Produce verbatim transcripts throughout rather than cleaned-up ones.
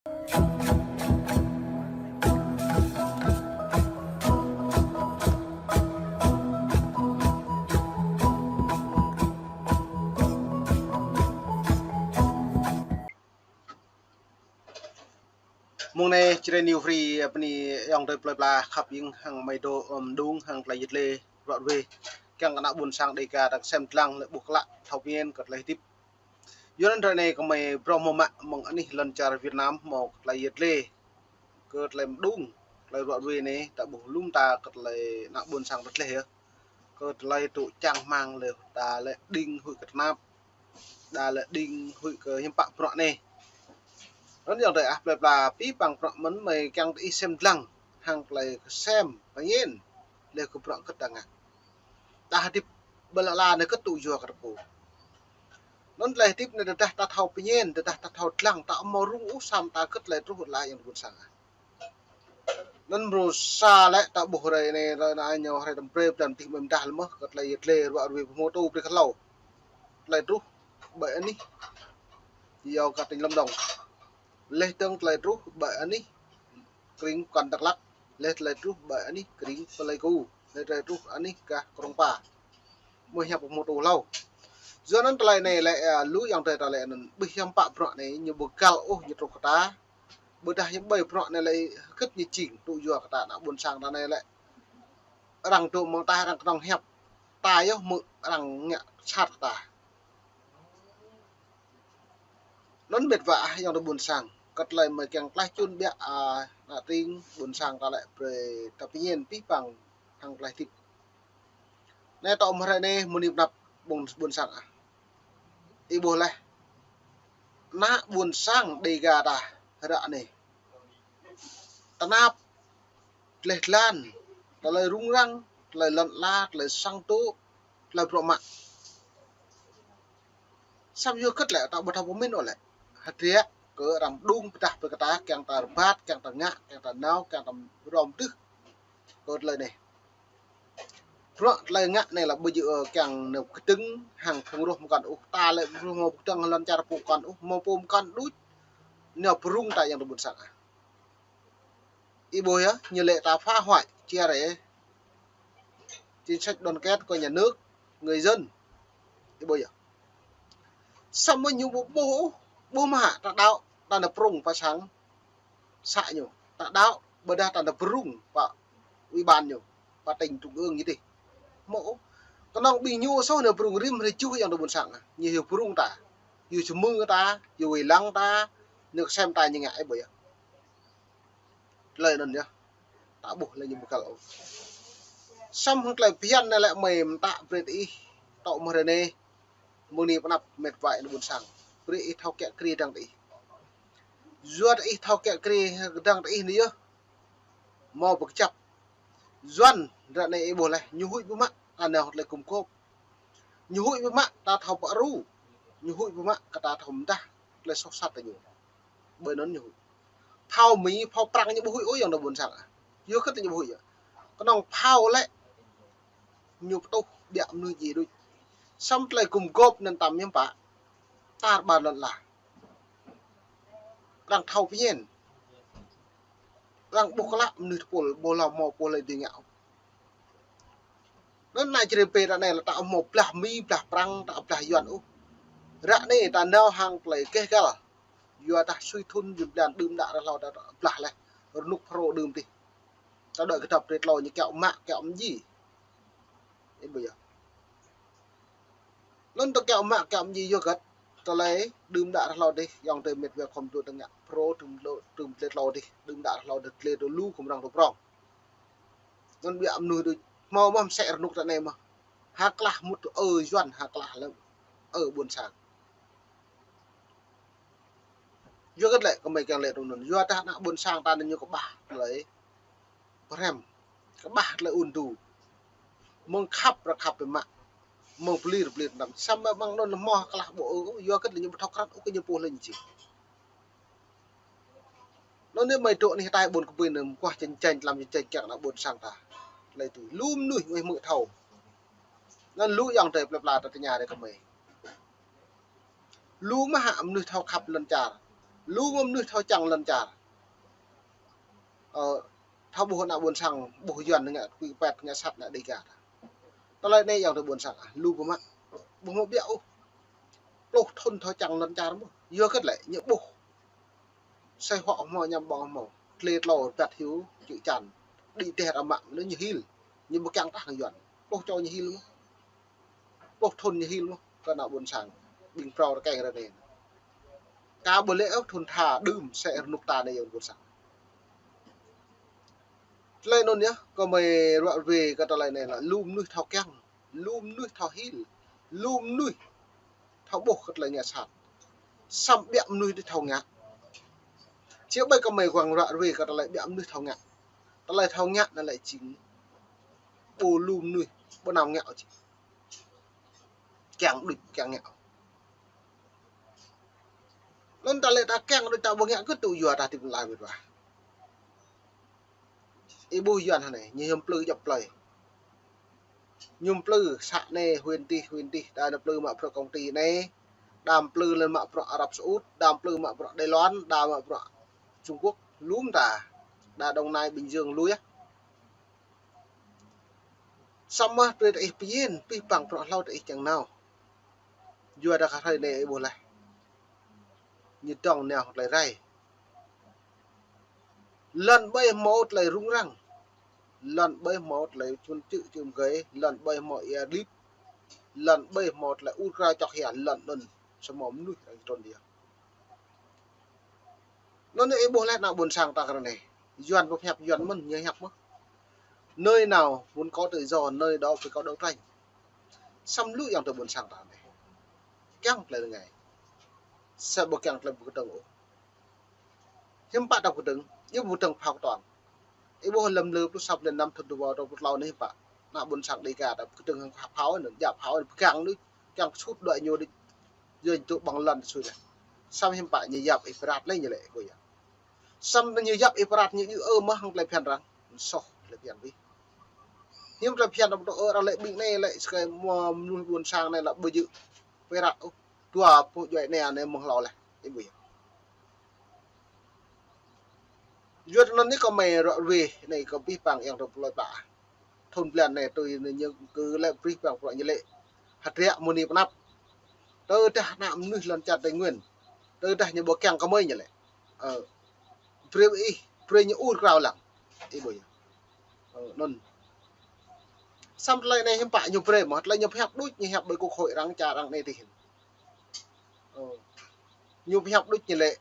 Mông anai Jrai New Free, ơ, bơni ayŏng adơi plơi pla khăp hiam hăng mơi dŏ, ơ, mơđung hăng tơlơi yit lê ruă ruê. Kiăng kơ ană ƀôn sang Dêga ta sem lăng lĕ ƀuh klă thâo pơmĭn kơ tơlơi hơdip. Yua anŭn ră anai kơmơi phrâo hmâo mă mơ̆ng anih lŏn čar Việt Nam hmâo kơ tơlơi yit lê, kơ tơlơi mơđung, tơlơi ruă ruê anai ta ƀuh lŏm ta kơ tơlơi ană ƀôn sang ta tơleh yơh. Kơ tơlơi tŭ čang hmang lĕ ta lĕ đing huĭ kơ tơnap, đa lĕ đing huĭ kơ hiư̆m pă bruă anai. Anŭn ayŏng adơi ah plơi pla abih bang bruă mơ̆n mơi kiăng kơ ih sem lăng hăng tơlơi kơsem pơmĭn lĕ kơ bruă kơ ta ngă. Ta hơdip ƀơi lŏn ala anai kơ tŭ yua kơ ta pô. Anŭn tơlơi hơdip anai tơdah ta thâo pơmĭn, tơdah ta thâo lăng, ta ƀu hmâo rŭng ôh samơ̆ ta kơ tơlơi truh tơlơi ayŏng adơi ƀôn sang ah. Anŭn mrô sa lĕ ta ƀuh hrơi anai, hrơi anai ñu hrơi tơm brơi blan dih mơ̆n dah lĕ mơ̆ kơ tơlơi yit lê ruă ruê pơhmutu brơi kơ hlâo. Tơlơi truh ƀơi anih yua kơ tỉnh Lâm Đồng. Leh dơ̆ng tơlơi truh ƀơi anih krĭng pơkŏn Dak Lak, leh tơlơi truh ƀơi anih krĭng Pleiku, leh tơlơi truh anih gah Krông Pa. Mơ̆ hiăp pơhmutu hlâo. Yua anŭn tơlơi anai lĕ, ơ, lu ayŏng adơi ta lĕ anŭn ƀu hiam pă bruă anai ñu ƀu găl ôh ñu truh kơ ta. Ƀôdah hiư̆m ƀơi bruă anai lĕ hơget ñu jing tŭ yua kơ ta ană ƀôn sang ta anai lĕ. Arăng dŏ mơ̆ng ta arăng kơnơ̆ng hiăp. Ta yơh mơ̆ arăng ngă sat kơ ta. Anŭn mĕt wa ah ayŏng adơi ƀôn sang. Kơ tơlơi mơi kiăng klaih čun biă, ơ, ană tring ƀôn sang ta lĕ brơi ta pơmĭn abih bang hăng tơlơi hơdip. Anai tŏ mơ̆ hrơi anai mơni pơnăp ƀôn, ƀôn sang ah. Ih ƀuh leh. Ană ƀôn sang Dêga ta ră anai. Tơnap, tơleh tơlan, tơlơi rŭng răng, tơlơi lŏn ala, tơlơi sang tŭ, tơlơi bruă mă. Samơ̆ yua hơget lĕ ta ƀu thâo pơmĭn ôh lĕ. Hơdră kơ arăng mơđung pơdah brơi kơ ta, kiăng ta rơbat, kiăng ta ngă, kiăng ta nao, kiăng ta rom tưh kơ tơlơi anai. Bruă tơlơi ngă anai lĕ ƀu djơ̆, ơ, kiăng nao kơdơ̆ng hăng phung rŏh pơkŏn ôh. Ta lĕ rŏh hmâo kơdơ̆ng lŏn čar pơkŏn ôh, hmâo pô pơkŏn đôč. Nao pơrŭng ta ayŏng adơi ƀôn sang ah. Ih ƀuh yơh, ñu lĕ ta phá hoại chia rẽ chính sách đoàn kết của nhà nước, người dân. Ih ƀuh yơh. Samơ̆ ñu ƀu ƀuh ôh, ƀuh mơ̆ hă ta đaŏ, ta nao pơrŭng pơ sang xã ñu. Ta đaŏ, ƀôdah ta nao pơrŭng pơ ủy ban ñu, pơ tỉnh trung ương ñu dih. Hmâo ôh. Kơnơ̆ng ƀing ñu soh nao pơrŭng rĭm hrơi juh ayŏng adơi ƀôn sang. Ñu hyu pơrŭng ta, hyu čơmưng ta, hyu wai lăng ta, ñu kơsem ta ñu ngă, ih ƀuh yơh. Tơlơi anŭn yơh. Ta ƀuh lĕ ñu ƀu găl ôh. Samơ̆ hăng tơlơi phiăn anai lĕ mơi mơtă brơi ih tŏ mơ̆ hrơi anai. Mơni pơnăp mĕt wa ayŏng adơi ƀôn sang. Brơi ih thâo kiă kriê dơ̆ng tơ ih. Yua tơ ih thâo kiă kriê dơ̆ng tơ ih anai yơh. Hmâo pơkơjăp. Yuan ră anai ih ƀuh leh, ñu huĭ biă mă ta nao tơlơi gum gôp. Ñu huĭ biă mă ta thâo pơrŭ. Ñu huĭ biă mă kơ ta thâo mơdah tơlơi soh sat tơ ñu. Ƀơi anŭn ñu huĭ. Phao Mi, phao Prăng ñu ƀu huĭ ôh ayŏng adơi ƀôn sang ah. Yua hơget ñu ƀu huĭ yơh. Kơnơ̆ng phao lĕ ñu pơtuh biă mơnuih djai đôč. Samơ̆ tơlơi gum gôp anŭn tam hiư̆m pă. Tar ƀar lŏn ala. Arăng thâo pơmĭn. Arăng ƀuh klă mơnuih tơpul, ƀuh hlâo hmâo pô lĕ ding ngă. Anŭn ană Jrai pơ ră anai lĕ ta ƀu hmâo blah Mi, blah Prăng, ta ƀu blah Yuan ôh. Ră anai ta nao hăng tơlơi gêh găl. Yua dah sui thŭn jum blan đưm đă rơhlâo ta blah leh. Rơnŭk Phrô đưm dih. Ta đuaĭ kơdŏp drơi tlâo ñu kiaŏ mă, kiaŏ mơji. Ih ƀuh yơh. Anŭn ta kiaŏ mă, kiaŏ mơji yua hơget. Tơlơi đưm đă rơhlâo dih, ayŏng adơi mĕt wa khŏm dŏ tơngă Phrô, đưm đơ-, đưm drơi tlâo dih, đưm đă rơhlâo dih, tơlơi dŏ lu khŏm răng dŏ prŏng. Anŭn biă mơnuih đôč, hmâo mơ̆ mơsĕ rơnŭk ră anai mơ̆. Ha klah mŭt ơ Yuan, ha klah lĕ ơ ƀôn sang. Yua hơget lĕ, kơmơi kiăng lĕ tui anŭn. Yua dah ană ƀôn sang ta anai ñu kơƀah tơlơi pơhrăm, kơƀah tơlơi ŭn tŭ. Mơ̆ng khăp ră khăp biă mă. Mơ̆ng pơlir pơlir năm. Samơ̆ mơ̆ng anŭn lĕ hmâo klah ƀu ư, yua hơget lĕ ñu ƀu thâo krăn ôh kơ ñu pô lĕ ñu jing. Anŭn anai mơi dŏ anih tai ƀôn kơpui anŭn mơguah čơčen, lăm čơčen kiăng ană ƀôn sang ta. Tơlơi tui. Lu mơnuih mơi hmư̆ thâo. Anŭn lu ayŏng adơi plơi pla ta tơña rai kơmơi. Lu mơ̆ hă mơnuih thâo khăp lŏn čar. Lu mơnuih thâo čang lŏn čar. Ơ, thâo ƀuh ană ƀôn sang, ƀuh Yuan ngă kơkuĭ pet, ngă sat, ngă Dega. Tơlơi anai yơh tơ ƀôn sang ah, lu ƀu mă, ƀu mă biă ôh. Pluh thŭn thâo čang lŏn čar mơ̆n. Yua kơ lĕ ñu ƀuh. Sai huă hmâo, ñăm ƀơ̆ng hmâo. Tlê tlâo rơbat hyu čư̆ čan. Đĭ teh rơmă, ñu hil. Ñu ƀu kiăng tah hăng Yuan. Pluh čô ñu hil mơ̆n. Pluh thŭn ñu hil mơ̆n kơ ană ƀôn sang. Ƀing phrâo rơkeng rơnê. Ka ƀu lĕ ôh thŭn tha đưm sĕ rơnŭk ta anai yơh ƀôn sang. Tơlơi anŭn yơh, kơmơi ruă ruê kơ tơlơi anai lĕ lu mơnuih thâo kiăng, lu mơnuih thâo hil, lu mơnuih thâo ƀuh kơ tơlơi ngă sat. Samơ̆ biă mơnuih đĭ thâo ngă. Či ƀai kơmơi guang ruă ruê kơ tơlơi biă mơnuih thâo ngă. Tơlơi thâo ngă anŭn lĕ jing ƀu lu mơnuih, ƀu năm ngă ôh jing. Kiăng đôč, kiăng ngă. Anŭn ta lĕ ta kiăng đôč ta ƀu ngă kơ tŭ yua ta tĭp lăi mơ̆n wa. Ih ƀuh Yuan hơnai, ñu hiam plư djŏp plơi. Ñu plư să anai huyện tih, huyện tih, đa ñu plư mă bruă công ty anai, đa plư lĕ mă bruă Arab Saudi, đa plư mă bruă Đài Loan, đa mă bruă Trung Quốc, lum ta, đa Đồng Nai, Bình Dương lui ah. Samơ̆ tui ta ih pơyin, pih păng bruă hlâo ta ih kiăng nao. Yua dah kơ hrơi anai ih ƀuh laih. Ñu dŏng nao tơlơi rai. Lŏn ƀai hmâo tơlơi rŭng răng. Lŏn ƀai hmâo tơlơi čun čư̆ čư̆ mơgơi, lŏn ƀai hmâo ia lip. Lŏn ƀai hmâo tơlơi ur krao čŏk hia, lŏn anŭn samơ̆ mơnuih arăng trŭn đia. Anŭn ih ƀuh laih ană ƀôn sang ta kơ ră anai. Yuan ƀu pơhiăp Yuan mơ̆n, ñu hiăp mơ̆n. Nơi nào muốn có tự do, nơi đó phải có đấu tranh. Samơ̆ lu yơh tơ ƀôn sang ta anai. Kiăng tơlơi rơngai. Samơ̆ ƀu kiăng tơlơi pơkơdơ̆ng ôh. Hiư̆m pă ta pơkơdơ̆ng, ñu pơkơdơ̆ng phao kơtuang. Ih ƀuh lăm lơ pluh sa blan năm thŭn dua rơbâo dua pluh klâo anai hiư̆m pă. Ană ƀôn sang Dega ta pơkơdơ̆ng hăng phao anŭn, djă phao anŭn pơgang đôč, kiăng sut đuaĭ ñu đôč. Yua ñu tŭ ƀơ̆ng lŏn sui laih. Samơ̆ hiư̆m pă ñu yap ih pơrăt laih ñu lĕ ƀu yơh. Samơ̆ ñu yap ih pơrăt ñu djơ̆ ơ mơ̆ hăng tơlơi phiăn arăng. Soh tơlơi phiăn ƀih. Hiư̆m tơlơi phiăn arăng tŭ ơ arăng lĕ ƀing anai lĕ sơkai mơnuih ƀôn sang anai lĕ ƀu djơ̆ pơrăt ôh. Dua pô djuai anai anai mơ̆ng hlâo laih. Ih ƀuh yơh. Yua anŭn anai kơmơi ruă ruê anai kơ pih păng yơh tơ plơi pă. Thŭn blan anai tui anai ñu kơ lĕ pih păng bruă ñu lĕ. Hơdră mơni pơnăp. Tơdah ană mơnuih lŏn čar Tây Nguyên. Tơdah ñu ƀu kiăng kơmơi ñu lĕ. Ơ. Brơi ih, brơi ñu ur krao lăng. Ih ƀuh yơh. Ơ, anŭn. Samơ̆ tơlơi anai hiư̆m pă ñu brơi mơ̆, tơlơi ñu pơhiăp đôč ñu hiăp ƀơi kơkuh arăng čar arăng anai tih. Ơ. Ñu pơhiăp đôč ñu lĕ.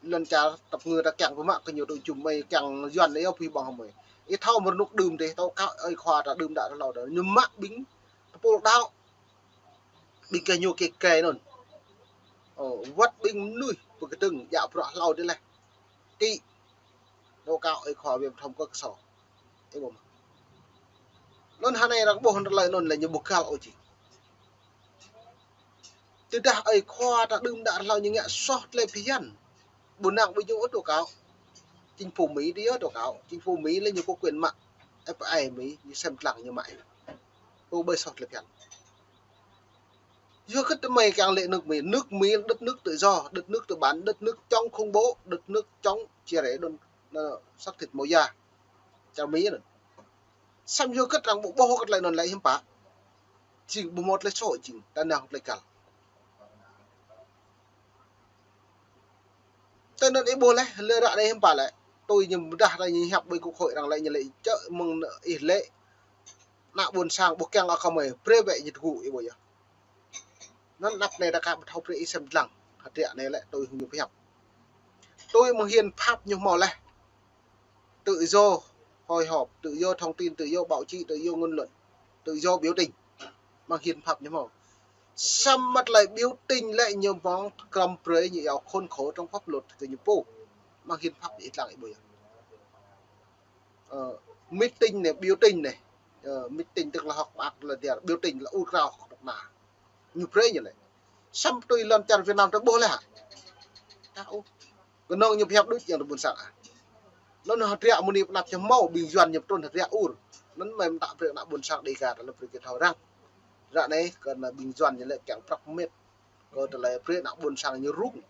Lŏn čar tơpă ngă ta kiăng pơmă kơ ñu tŭ jum mơi kiăng Yuan anai yơh pih ƀơ̆ng hmâo. Ih thâo mơ̆ rơnŭk đưm dih, thâo kơ ơi khua ta đưm đă hlâo đă. Ñu mă ƀing tơpul đaŏ. Ƀing kơ ñu kê kê anŭn. Ơ, wơ̆t ƀing mơnuih pơkơdơ̆ng djă bruă hlâo dih laih. Kĭ. Dŏ kơ ơi khua wem thom kơ kơsô. Ih ƀuh mơ̆. Anŭn hơnai arăng ƀuh tơlơi anŭn lĕ ñu ƀu găl ôh jing. Tơdah ơi khua ta đưm đă hlâo ñu ngă soh tơlơi phiăn. Ƀu năng ƀu djơ̆ ôh tơ kâo. Chính phủ Mỹ đĭ yơh tơ kâo. Chính phủ Mỹ lĕ ñu có quyền mă. Ơ, pơ ai Mỹ, ñu sem lăng ñu mă. Ƀu ƀơi soh tơlơi phiăn. Yua kơ tơmơi kiăng lĕ nước Mỹ. Nước Mỹ là đất nước tự do, đất nước tư bản, đất nước chống khủng bố, đất nước chống chia rẽ, đôn, ơ, xác thịt màu da. Čar Mỹ anŭn. Samơ̆ yua kơ arăng ƀu ƀuh kơ tơlơi anŭn lĕ hiư̆m pă. Jing ƀu hmâo tơlơi sô jing, ta nao tơlơi găl. Tơ anŭn ih ƀuh laih, lĕ ră anai hiư̆m pă lĕ. Tui ñu pơdah ta ñu hiăp ƀơi kơkuh arăng lĕ ñu lĕ čơ mơ̆ng ih lĕ. Ană ƀôn sang ƀu kiăng ôh kơmơi, brơi wĕ ñu tơgŭ ih ƀuh yơh. Anŭn anăp anai ta ka ƀu thâo brơi ih sem lăng. Hơdră anai lĕ tui hăng ñu pơhiăp. Tui mơ̆ng hiến pháp ñu hmâo laih. Tự do hội họp, tự do thông tin, tự do báo chí, tự do ngôn luận, tự do biểu tình. Mơ̆ng hiến pháp ñu hmâo. Samơ̆ tơlơi biểu tình lĕ ñu mơ̆ng krăm brơi ñu iâu khuôn khổ trong pháp luật kơ ñu pô. Mơ̆ng hiến pháp ih lăng ih ƀuh yơh. Ơ, meeting anai, biểu tình anai. Ơ, meeting tức là họp báo là dia, biểu tình là ur krao hơ̆k mơak. Ñu brơi ñu lĕ. Samơ̆ tui lŏn čar Việt Nam ta ƀuh lĕ hă. Ta ôh. Kơnơ̆ng ñu pơhiăp đôč yơh tơ ƀôn sang ah. Anŭn hơdră mơni pơnăp ñu hmâo ƀing Yuan ñu pơtrŭn hơdră ur. Anŭn mơ̆ mơta brơi ană ƀôn sang Dega ta lĕ brơi kơ thâo arăng. Ră anai kơ ană ƀing Yuan ñu lĕ kiăng prăp mĕt. Kơ tơlơi brơi ană ƀôn sang ñu rŭng.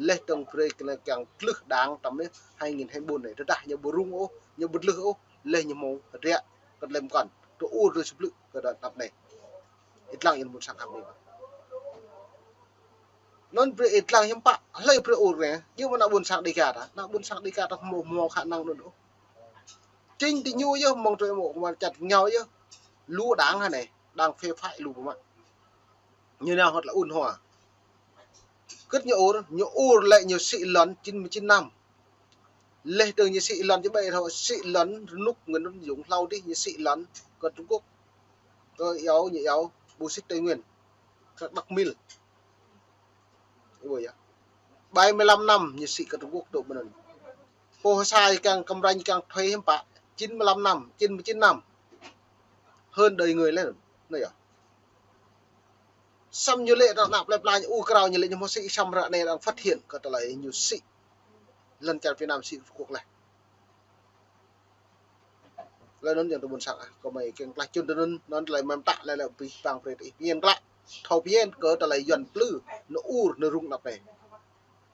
Laih dơ̆ng brơi kơ kiăng tlưh đảng tăm anai hai nghìn hai mươi bốn anai. Tơdah ñu ƀu rŭng ôh, ñu ƀu tlưh ôh, laih ñu hmâo hơdră kơ tơlơi mơkŏn. Tơ ur tơ sơblư̆ kơ đa tăm anai. Ih lăng yơh ƀôn sang kăm anai. Anŭn brơi ih lăng hiư̆m pă, hlơi brơi ur anai, yua mơ̆ ană ƀôn sang Dêga ta, ană ƀôn sang Dêga ta hmâo, hmâo khả năng anŭn ôh. Chính tơ ñu yơh mơ̆ng tơlơi mơ̆ kơmar čăt ngao yơh. Lu đảng hă anai, đảng phe phái lu pơmă. Ñu nao hŏt lĕ ôn hòa. Kơ̆t ñu ur, ñu ur lĕ ñu sĭ lŏn chín mươi chín năm. Laih dơ̆ng ñu sĭ lŏn či ƀai thâo sĭ lŏn rơnŭk Nguyễn Tấn Dũng hlâo dih ñu sĭ lŏn kơ Trung Quốc. Kơ iâu ñu iâu ƀu sĭ Tây Nguyên. Kơ Bắc Mil. Ih ƀuh yơh. Bảy mươi lăm năm ñu sĭ kơ Trung Quốc tŭ ƀơi anŭn. Pô sa kiăng kơmranh kiăng thuê hiư̆m pă, chín mươi lăm năm, chín mươi chín năm. Hơn đời người laih anŭn. Anai yơh. Samơ̆ ñu lĕ ta ană plơi pla ñu ur krao ñu lĕ ñu hmâo sĭ samơ̆ ră anai arăng phát hiện kơ tơlơi ñu sĭ. Lŏn čar Việt Nam sĭ Trung Quốc laih. Laih anŭn yơh tơ ƀôn sang ah, kơmơi kiăng klah čun tơ anŭn, anŭn tơlơi mơ̆ng ta lĕ lĕ pih pang brơi ih pơñen klă. Thâo pơñen kơ tơlơi Yuan plư, ñu ur, ñu rŭng anăp anai.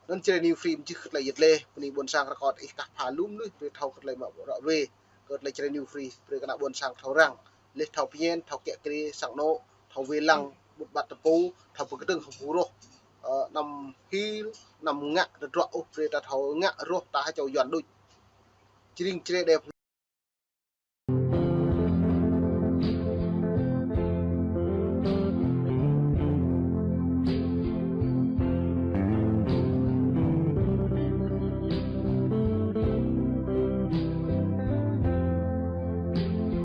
Anŭn Jrai New Free mơčih kơ tơlơi yơh lĕ, bơni ƀôn sang rơkâo ih kah pha lu mơnuih brơi thâo kơ tơlơi mă ră wê, kơ tơlơi Jrai New Free, brơi kơ ană ƀôn sang thâo răng, laih thâo pơñen, thâo kiă kriê sang anô̆, thâo wai lăng, ƀut ƀat tơpŭ, thâo pơkơdơ̆ng hăng pơrôh. Ơ, anăm hil, anăm ngă tơdruă ôh, brơi ta thâo ngă rŏh ta hơčâo Yuan đôč. Jring Jrai đe